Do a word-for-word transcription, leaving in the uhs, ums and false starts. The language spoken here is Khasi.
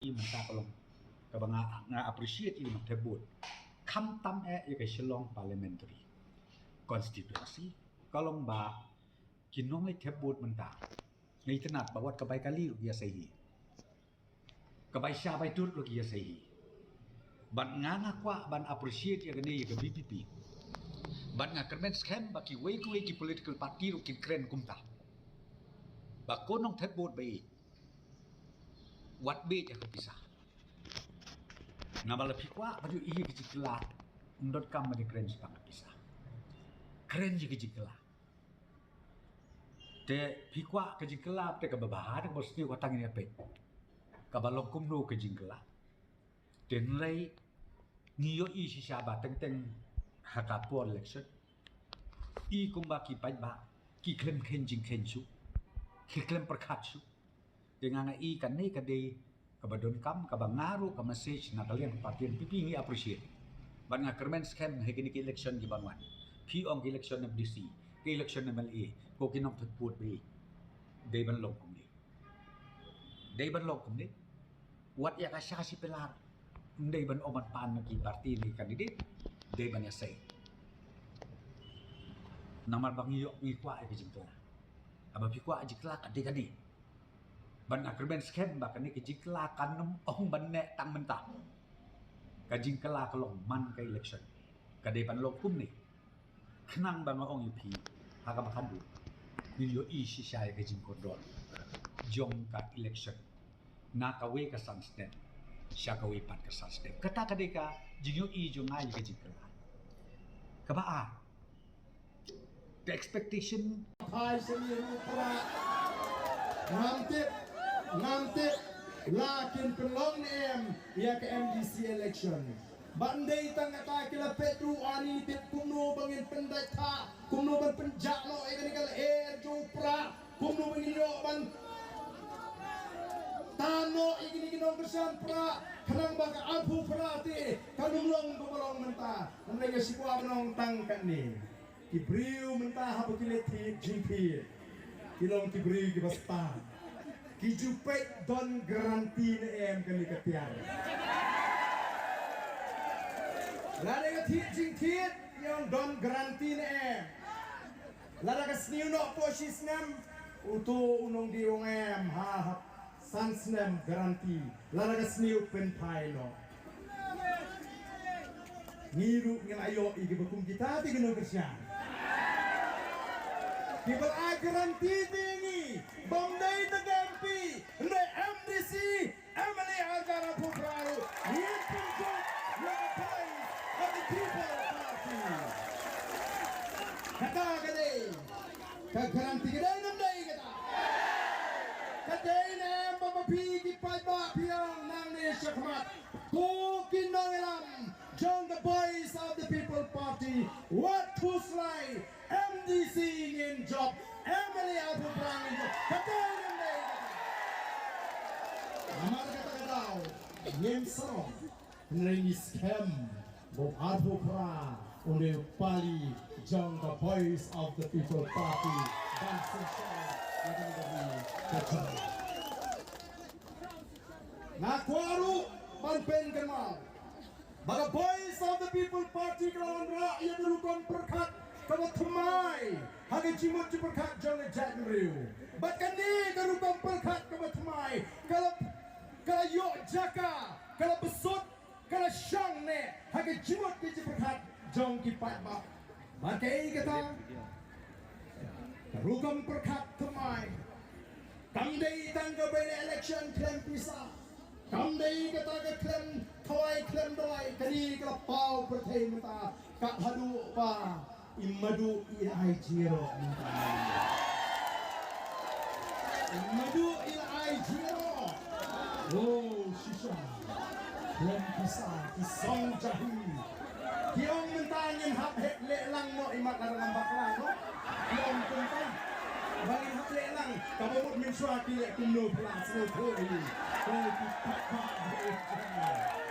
Mynta ka long kaba nga, nga appreciate ïa ki nongthep vote, khamtam eh ïa ka Shillong Parliamentary Constituency, ka long ba ki nongleit thep vote mynta, nga itynnad ba wat ka bai kali ruh ki ïa sei hi, ka bai sha bai tut ruh ki ïa sei hi. Bad nga, nga kwah ban appreciate ïa kane ïa ka V P P. Bad nga kyrmen skhem ba kiwei kiwei ki political party ruh kin kren kumta, ba ko nongthep vote ba ïeit, wat bit ïa ka pisa. Namar lada phi kwah ban ïohi ïa ka jingkylla, ym donkam ban ïa kren shaphang ka pisa. Kren ïa ka jingkylla. Te phi kwah ka jingkylla te kaba bha, te kaba sniew, ka tang ïa phi kaba long kumno ka jingkylla. Te hynrei ngi ïohi shisha ba teng teng ha ka por election, i kumba ki paidbah ki khlem kheiñ jingkheiñ shuh, ki khlem pyrkhat shuh. Te nga, nga i kane ka dei kaba donkam, kaba nga ruh ka message na ka liang party N P P ngi appreciate. Bad nga kyrmen skhem ha kine ki election ki ban wan, phi ong ki election M D C, ki election M L A, ko ki nongthep vote ba ïeit, dei ban long kumne. Dei ban long kumne. Wat ïa ka sha shi pela, ym dei ban ong ban pan na ki party ne candidate, dei ban ïa sei. Namar ba ngi ïoh, ngi kwah ïa ka jingkylla. Haba phi kwah jingkylla ka dei, ka dei. Bad nga kyrmen skhem ba kane ka jingkylla kan ym ong ban neh tang mynta. Ka jingkylla ka long man ka election, ka dei ban long kumne. Khnang ba nga ong ïa phi, ha kaba khatduh ngin ïohi shisha ïa ka jingkordor jong ka election na kawei ka san snem sha kawei pat ka san snem. Kata ka dei ka jingïohi jong nga ïa ka jingkylla. Kaba ar, the expectation. Phai sha ngi ruh pra. Ngam tip, ngam tip la kin pynlong ne em ïa ka M D C election. Ba ym dei tang kata, ki la peit ruh, ani tip kumno ba ngin pyndait tha, kumno ban pynjah noh ïa kane ka lyer jong u Prah, kumno ba ngin ïoh ban tan noh ïa kine ki nongkyrshan Prah, khnang ba ka arphew phra te kan ym long kumba long mynta. Hynrei nga shu kwah ban ong tang katne. Ki briew mynta haba ki leit thied jingthied, ki long ki briew kiba stad. Ki ju peit don guarantee ne em kane ka tiar. Lada ka thied jingthied, ki ong don guarantee ne em. Lada ka sniew noh hapoh shi snem, uto u nongdie u ong em, ha, ha. San snem guarantee, lada ka sniew pynphai noh. Ngi ruh ngin ïoh ïa kiba kum kita, te ki nongkyrshan. Kiba ai guarantee te ngi, bym dei tang ka M P, hynrei M D C, M L A ar hajar arphew phra ruh, ngin pynjop ïa ka Voice of the People Party. Kata ka dei ka guarantee, ka dei ne ym dei kata? Ka dei ne em ba ma phi ki paidbah phi ong nangne shakhmat, ko ki nongïalam jong ka Voice of the People Party, wat khuslai, M D C ngin jop, M L A arphew phra ngin jop. Ka dei ne ym dei kata? Namar kata ka daw ngim sngewthuh. Hynrei ngi skhem ba u arphew phra un dei u pali jong ka Voice of the People Party ban synshar ïa kane ka ri ka jong ngi. Nga kwah ruh ban pynkynmaw ba ka Voice of the People Party ka la wanrah ïa ka rukom pyrkhat kaba thymmai ha ka jingmut jingpyrkhat jong ka jaitbynriew. Bad kane ka rukom pyrkhat kaba thymmai ka la, ka la ïoh jaka, ka la bsut, ka la shong ne ha ka jingmut ka jingpyrkhat jong ki paidbah. Bad kaei kata, ka rukom pyrkhat thymmai kam dei tang ka by-election khlem pisa, kam dei kata ka khlem thawai khlem duwai. Kane ka la paw pyrthei mynta, ka haduh ba i Madu i la ai jingïaroh mynta. I Madu i la ai jingïaroh. Oh, shisha. Khlem pisa ki song jahi. Ki ong mynta ngin hap heh lehlang noh, imat la dang bakla noh. Ki ong kumta ba ngin hap lehlang. Kaba mut mynshuwa ki leh kumno phi la sngewthuh hi. Ko ki paidbah.